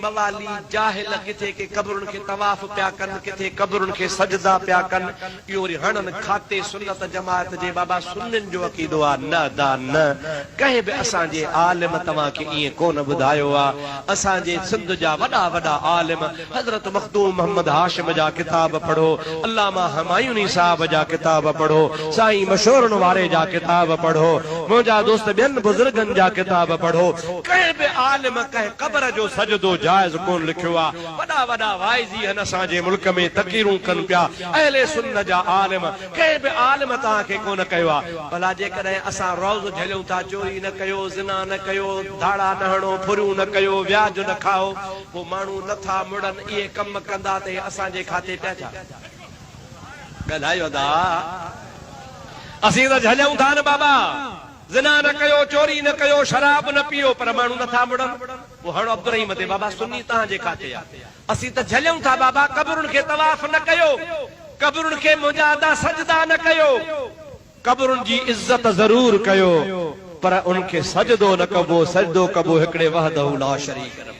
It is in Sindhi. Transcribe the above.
موالي، جاهل ڪٿي ڪي قبرن کي طواف پيا ڪن، ڪٿي قبرن کي سجدا پيا ڪن، اهو وري هڻن کاتي سنت جماعت جي بابا سنين جو عقيدو آ، نه ادا نه، ڪنهن به اسان جي عالم توهان کي ائين ڪونه ٻڌايو آ، اسان جي سنڌ جا وڏا وڏا عالم حضرت مخدوم محمد هاشم جا ڪتاب پڙهو، علامه همايوني صاحب جا ڪتاب پڙهو، سائين مشورن واري جا ڪتاب پڙهو، منهنجا دوست ٻين بزرگن جا ڪتاب پڙهو، ڪنهن به عالم ڪنهن قبر جو سجدو جائز ڪونه لکيو آ، وڏا وڏا واعظي هن اسان جي ملڪ ۾ تقريرون ڪن پيا، اهل سنّ جا عالم، ڪنهن به عالم توهان کي ڪونه ڪيو آ، ڀلا جيڪڏهن اسان روز جهليون ٿا چوري نه ڪيو، زنا نه ڪيو، ڌاڙا نه هڻو، ڦريون نه ڪيو، وياج نه کائو، پوء ماڻهو نه ٿا مڙن، اهي ڪم ڪندا ته اهي اسان جي کاتي پيا ڇا؟ ڳالهايو ادا، اسين ته جهليون ٿا نه بابا، زنا نه ڪيو، چوري نه ڪيو، شراب نه پيئو، پر ماڻهو نه ٿا مڙن، پوء هڻو عبدالرحيم تي بابا سني توهان جي کاتي آ. اسين ته جهليون ٿا بابا قبرن کي طواف نه ڪيو، قبرن کي منهنجا ادا سجدا نه ڪيو، قبرن جي عزت ضرور ڪيو پر ان کي سجدو نه ڪبو، سجدو ڪبو هڪڙي وحده لا شريڪ رب.